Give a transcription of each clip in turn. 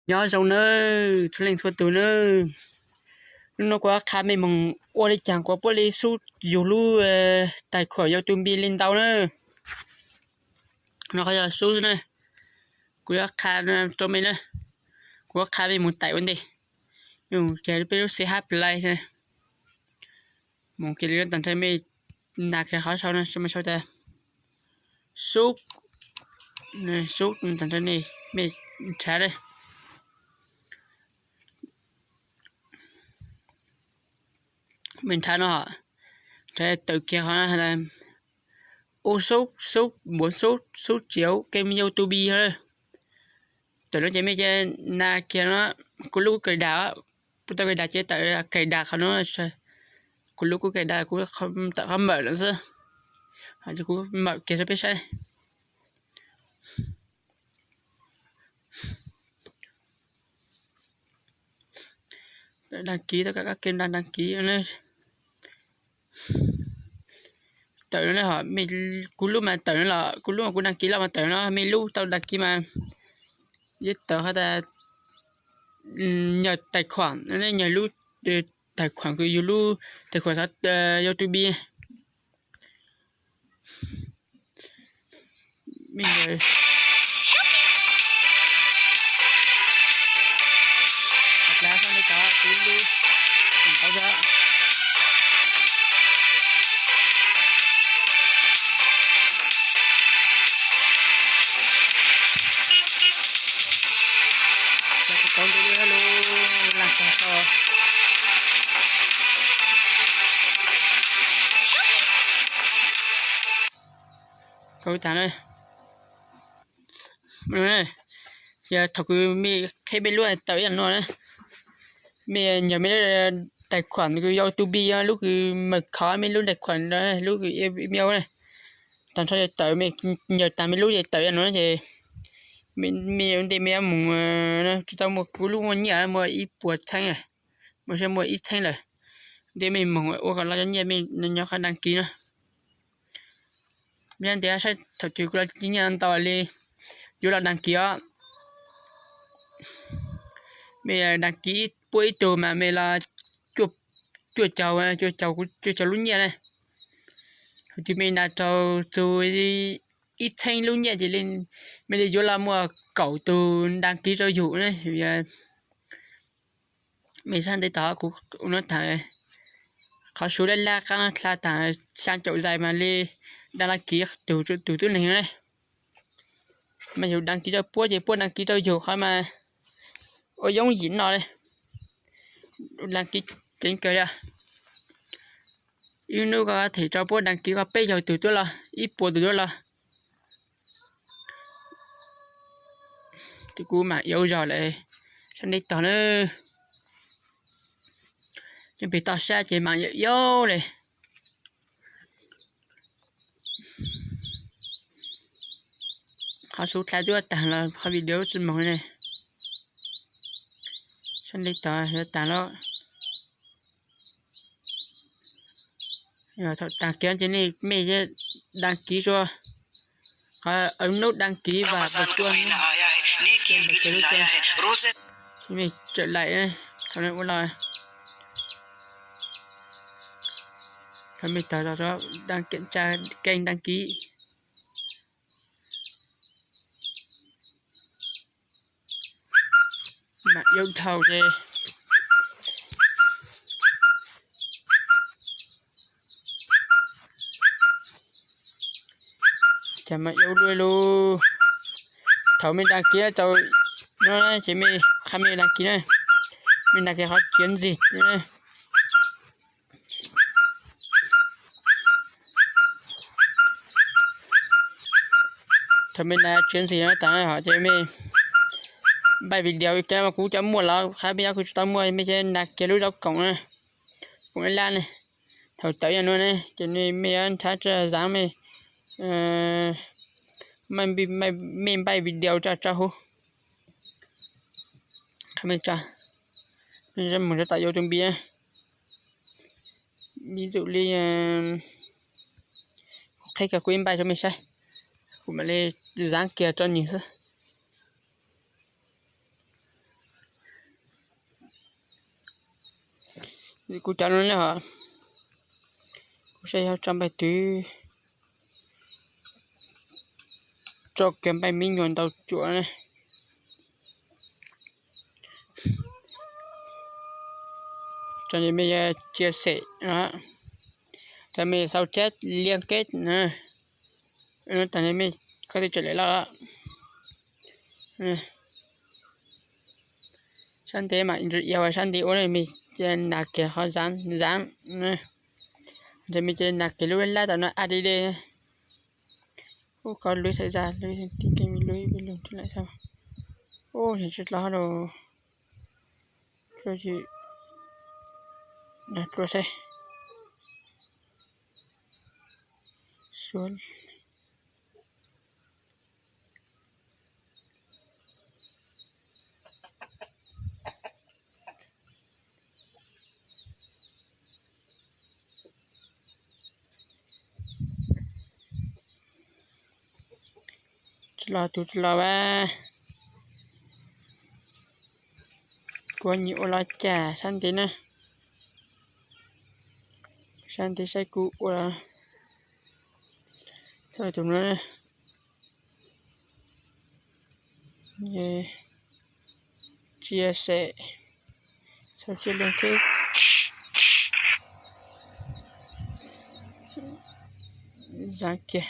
Nyob zoo nawb txhua leej txhua tus nawb. Hnub no kuv yuav qha mej moog ua li caag kuas puab li xub yug lub taig khuam YouTube li ntau nawb. No qhov yog xub xwb na. Kuv yuav qha rau mej na. Kuv yuav qha mej moog taim ua ntej. Yog kag peb lub C H Play na. Moog kiag li tag nrho mej nag kiag qhov sau na, sau tas xub, xub tag nrho mej nrhav na. Mej nrhav no, nrhav tawm kiag qhov u xub, xub npuav xub, xub tsiav kênh YouTube no. Tawm no ces mej ca nag kiag no, kuv lub kais das, kuv tau kais das ces tawm kais das qhov no, kuv lub kuv kais das kuv tawm qhov mawm lawm xwb. Kuv mawm kiag rau peb saib. Đăng ký tất cả các kênh đang đăng ký. Tawm no, kuv lub mas tawm no los kuv lub mas kuv đăng ký los mas tawm no, mej lub tau đăng ký mas yeej tawm qhov tas nhờ tài khoản, nhờ lub tài khoản kws yug lub tài khoản xov YouTube. Thaum kws mej qheb mej lub tawm ib yam no na, mej nhờ mej lub tài khoản kws YouTube, lub kws mawm khov mej lub tài khoản, lub kws email na, tag nrho tawm, mej nhờ tag mej lub ces tawm ib yam no ces mej ua ntej mej yuav moog, tsis tau muaj kuv lub muaj nyiaj muaj ib puas txheeb, muaj saib muaj ib txheeb lawm, ntej mej moog ua kom los cov nyiaj mej nyob qhov đăng ký no. Mej ntiav saib thaum twg kuv los cov nyiaj ntau li, yuav los đăng ký os. Mej đăng ký puab ib tug mas mej los cuaj caug, cuaj caug, cuaj caug lub nyiaj na. Thaum twg mej nag raug txug ib txheeb lub nyiaj ces mej li yuav los muaj kaum tug đăng ký rau yus na. Mej saib ntev tod kuv ua no taag, qhov sub laj laj qab no dlha taag xyaa caum zais mas li đăng ký tug, tug tub neeg na. Mas yus đăng ký rau puab ces puab đăng ký rau yus qhov mas ua yooj yim no li. Đăng ký ceev kawg li. Ib hnub koj them rau puab đăng ký koj peb caug tug tuaj los ib puas tug tuaj los. Tes kuv mam yuav zog lawm, saib ntev tod na. Cov pem toj sab ces mam yuav yuav li. Qhov sub dlha tuaj taag los qhov video tsi moog ne. Saib ntev tod yuav taag lawm. Thaum taag kiag ces nej mej đăng ký rua, qhov ntawm nub đăng ký và bật chuông, bật chuông, mej tsawm laim thaum ua los. Thaum mej tawm los kiểm tra kênh đăng ký. Mam yuav dhau ces, ces mam yuav lub lub. Thaum mej đăng ký tau no ces mej qha mej đăng ký na, mej đăng ký qhov chiến dịch. Thaum mej đăng ký chiến dịch no tas ces mej npaj video cov mas kuv cov muaj los qha mej, yog kuv tsis tau muaj mej ces đăng ký lub zaub koom na, koom laj laj ne. Thaum tawm yog no ne ces mej yuav nrhav tso zaav mej, mej npaj video tso rau huv. Qha mej tso, mej moog rau tom YouTube na. Ví dụ li, kuv qheb kiag kuv ib npaj rau mej saib, kuv mam li zaav kiag rau nwg xwb. Kuv cov no ne ho, kuv saib yog tso npaim twv, tso kiag npaim me nyuam ntau cuam ne. Tso mej chia sẻ, tso mej sau chép liên kết, tag mej koj twb tseem lawm los. Sab ntev mam ua, sab ntev ua ne mej nas kiag qhov zav zav, mej cia nas kiag lub lab tom no a d d. Ub, koj lub xaiv zaj lub, lub lug lawm xwb. Ub, tsis los lawm. Tlua saib. Tsis los tus tsis los a. Kuv nyiam ua los cas sab ntev na. Sab ntev saib kuv ua thaum tus no. Chia sẻ, sau chép liên kết, zav kiag.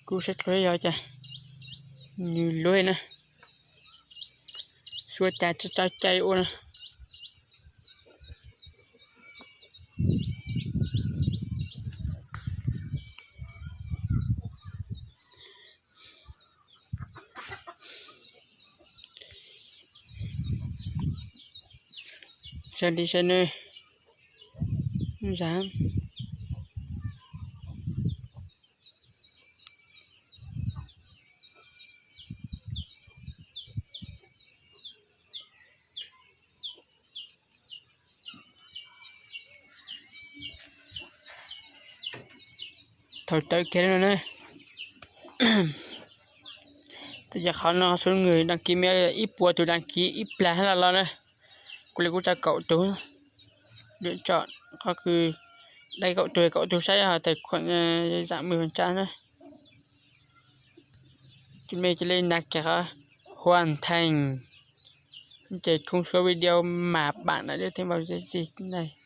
Kuv saib dlua yog cas nws luag na, suav cas tso cai ua na. Saib li saib ne, zav. Thaum tawm kiag no na, ces qhov no số người đăng ký me ib puas tus đăng ký ib plag hab los los na. Kuv li kuv tso kaum tug, lượm tso, qhov kws dai kaum tug kaum tug saib ho tài khoản giảm mười phần trăm na. Mej cia li nas kiag qhov hoàn thành, ces không số video mà bạn đã được thêm vào danh sách này.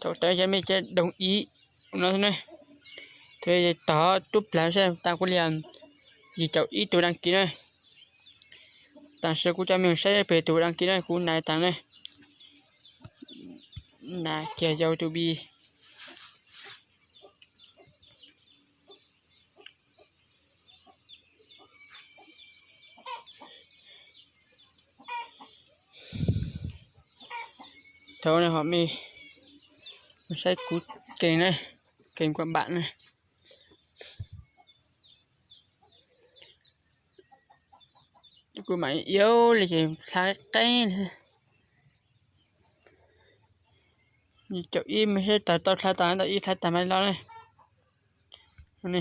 Thaum tawm ces mej cia li đồng ý no ne. Thaum tod tub plag saib tas kuv li yim caum ib tug đăng ký na. Tam sim kuv coj mej saib pem tus đăng ký na, kuv nas tas ne. Nas kiag yau tus bi. Thaum no ho mej saib kuv kênh na, kênh của bạn na. Kuv mam iab li ces txhab qeeb li. Yim caum ib mej saib tau tau txhab tas, tau ib txhab tas mam los ne.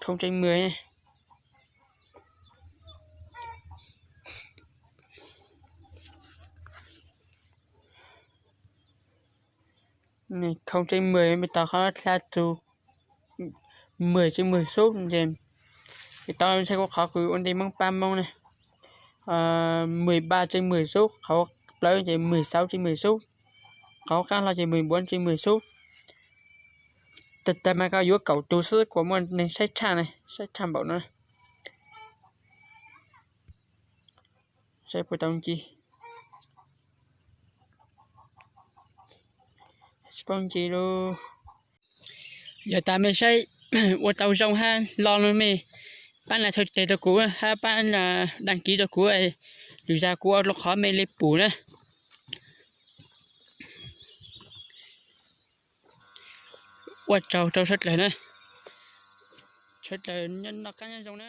Không trên mười ne. Không trên mười mej tau qhov txhab tus mười trên mười sub ces, ces tau saib kuv qhov kws ua ntej Hmoob pab Hmoob ne. Mười ba trên mười sub, qhov plaub ces mười sáu trên mười sub, qhov qab hlo ces mười bốn trên mười sub. Tag tag mas koj yuav kaum tus xwb kuas muaj neeg saib tshaj ne, saib tshaj npaum no. Saib puas tau nce. Tsis paub nce lauj. Yog tas mej saib ua tau zoo hab lo no mej pab nas thawj tes rau kuv hab pab đăng ký rau kuv, lwm zag kuv ua dlua qhov mej li pum na. Ua tsaug rau sawv dlawg na. Sawv dlawg noj qab nyob zoo na.